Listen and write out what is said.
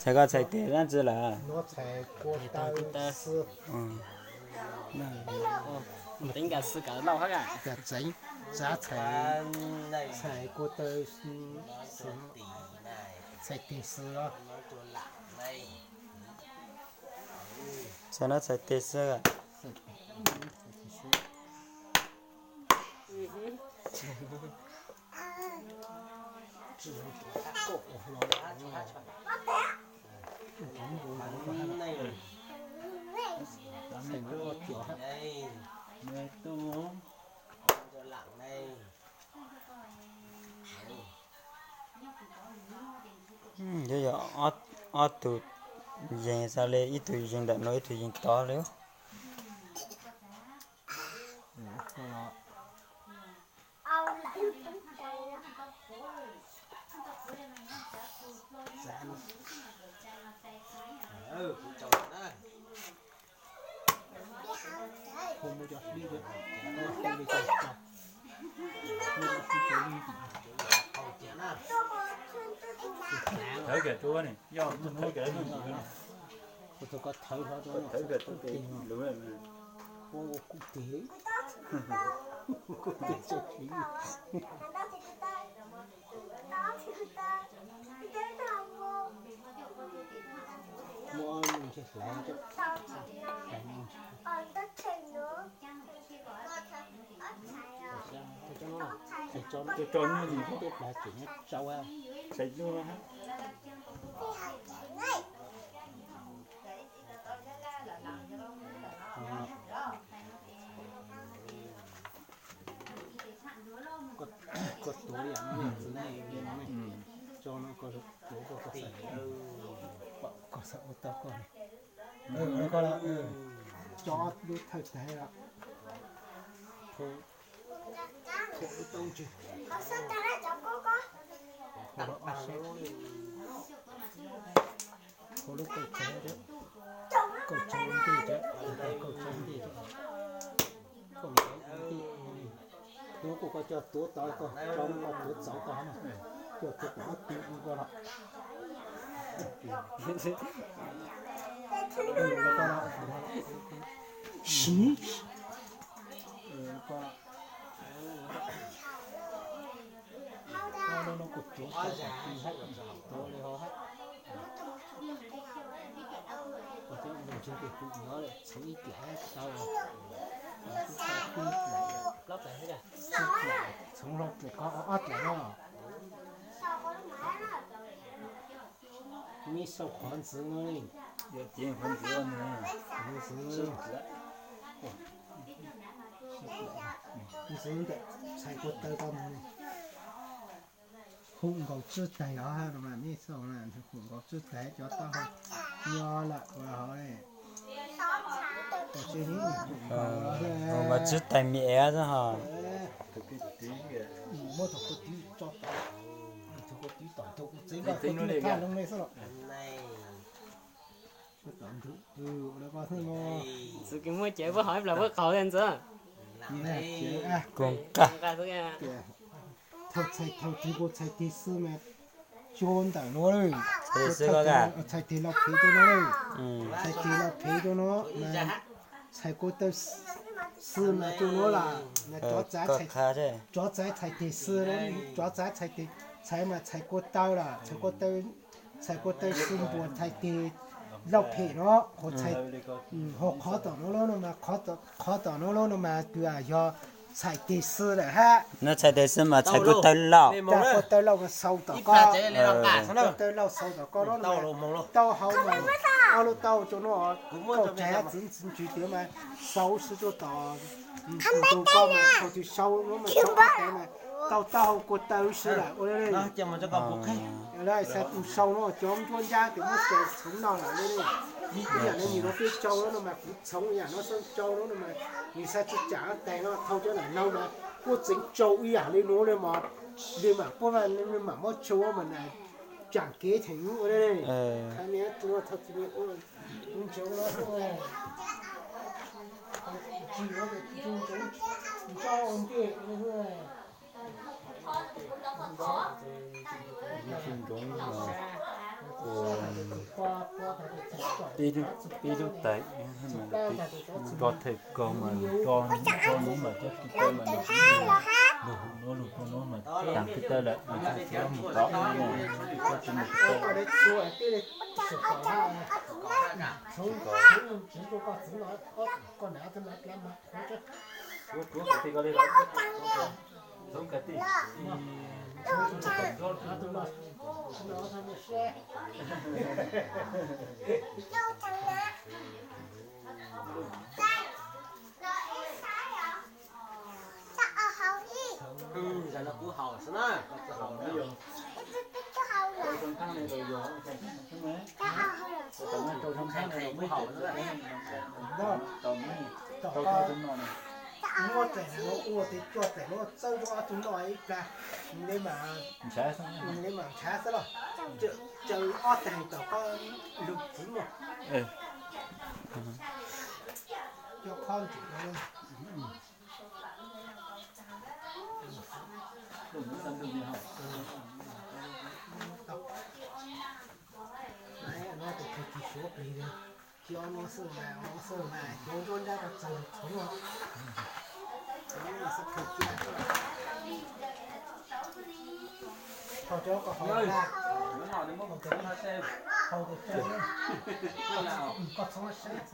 Txhais koj txhais tes dab tsi lawm? Nuav txhais kua taw xwb. Txhais, txhais, txhais kua taw, txhais tes xwb. Txhais no txhais tes xwb. Yuav yog ob tug yees xav li, ib tug yees ntawm no, ib tug yees tod li. Thawv kiag rau ni, yog thawv kiag, thawv kiag rau tes. Kuv tes, kuv tes tsis Koj tuav li no, tso no koj tuav koj xav, koj xav ua tau koj. Koj los, cov lub thawj tag los, lub taub ntseg, hauv lub ob sab, hauv lub kaum tsaug, kaum tsaug lub ntej, kaum tsaug lub ntej, kaum tsaug lub ntej. Hnub kuj koj coj tuav tau, koj tso koj tuav txaus tau na, coj tuav kom ob tug ua koj los. Koj no kuj tuav tau, tuav li hauv hab. Koj cov ntseg tes kuv nov lawm txhoov ib tiam tau. Txhoov hlau dlaim koj ob dlaim no. Mej sau qhov ntxwv no li. Ntxwv ntawm txhais kua taw ko mus li. Hu nkaus tswb taig os, no mas mej sau hu nkaus tswb taig cov taub hau nyob lawm ua hauv li. Hu nkaus tswb taig me es xwb ho. Muab tug kua tw tso tod, tug kua tw tom ntug kuv txiv nkoj tw thaj loo li xwb los. Tom ntug, ua li ko xwb no. Txwv kws muaj cev puab hov ib plag puab qaug li ntxwv. Kuv nqa. Thaum txhais, thaum twg kuv txhais tes xwb mas cua ntawm no lawm. Txhais tes lauj phem rau no lawm. Txhais tes lauj phem rau no mas txhais kua taw xwb mas rau no lawm. Cov txawv txhais tes xwb, cov txawv txhais tes, txhais mas txhais kua taw lawm, txhais kua taw, txhais kua taw xwb npuas txhais tes lauj phem no, ho qhov tom no lawm no mas, qhov tom no lawm no mas kws yog txhais tes xwb lawm hab. No txhais tes xwb mas txhais kua taw lauj. Kua taw lauj mas xau tom koj, kua taw lauj xau tom koj no, tau hau mas ob lub taub rau no, kaum tsaig txwv ntsws tiav mas xau sib rau tom ntug koj mas thaum twg sau no mas sau koj tes mas tau taub hau kua taw sib lawm ua li. Xav tus sau no cov nruab ncab tes muab txhoov noj lawm li. Ib yam li nim no peb tsau no mas kuv txhoov ib yam no xwb, tsau no mas nws xav tsi tsam tes no thau cov nam noog mas kuj txeev tsau ib yam li nuav li mas, li mas puab mam muab tsau mas na, tsam kev theem ua li. Thaj niag tua thaj tsi ua ntsev no tsi ua ntsev ntsau ntej. Ntsoov, ua Peb lub, peb lub tais, nrog thawj kaug mas, nrog nub mas, cov tsis tau mas, lug nuav lug rua nuav mas, taag kwv tawb lawm, tsis mus tod, tsis mus tod. Muab tseem no ua tes coj tseem no txawb rau ob tug no ib plag, nws mam ntshav xwb los, tsaws ob teg tom qab lug txiv mas. Coj qhov ntsim no. Tus kws tsis suav plig li, tsis ob no xwb mas, ob no xwb mas, cov nruab nrab rau txaus txhua no. Thaum cov koj haus, haus tus coj, koj txhob saib.